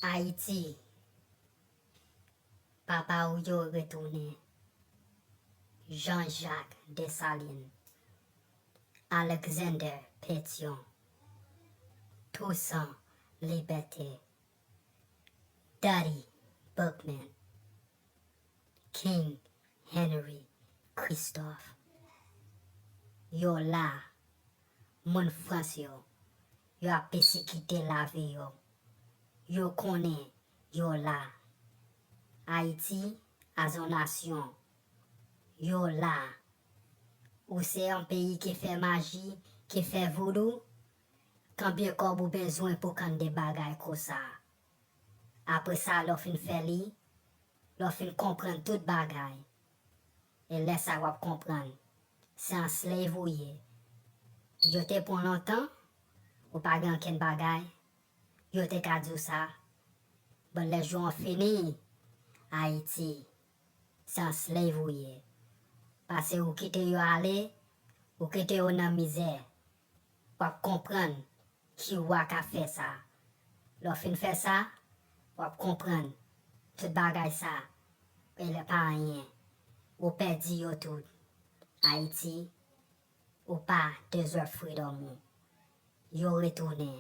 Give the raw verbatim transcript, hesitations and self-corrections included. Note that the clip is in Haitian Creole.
Ayiti, papa w yo retounen. Jean-Jacques Dessalines, Alexander Pétion, Toussaint Louverture, Dutty Boukman, King Henri Christophe. Yo la, moun Frans yo, yo ap pesekite lavi yo. Yo konnen yo la. Ayiti, as on nasyon, yo la. Ou se yon peyi ki fè maji, ki fè voudou? Konbyen kòb ou bezwen pou konn de bagay konsa? Apre sa, lè w fin fè li, lè w fin konprann tout bagay, e lè sa w ap konprann, se yon slave ou ye. Yo te pran lontan, ou pa gen ankenn bagay, yo te ka di w sa. But lè jou an fini, Ayiti, se yon slave ou ye. Paske ou kite yo ale, ou kite yo nan mizè. W ap konprann ki wa k ap fè sa. Lè w fin fè sa, w ap konprann tout bagay sa, e lè pa anyen. Ou pèdi yo tout. Ayiti, ou pa deserve freedom ou. Yo retounen.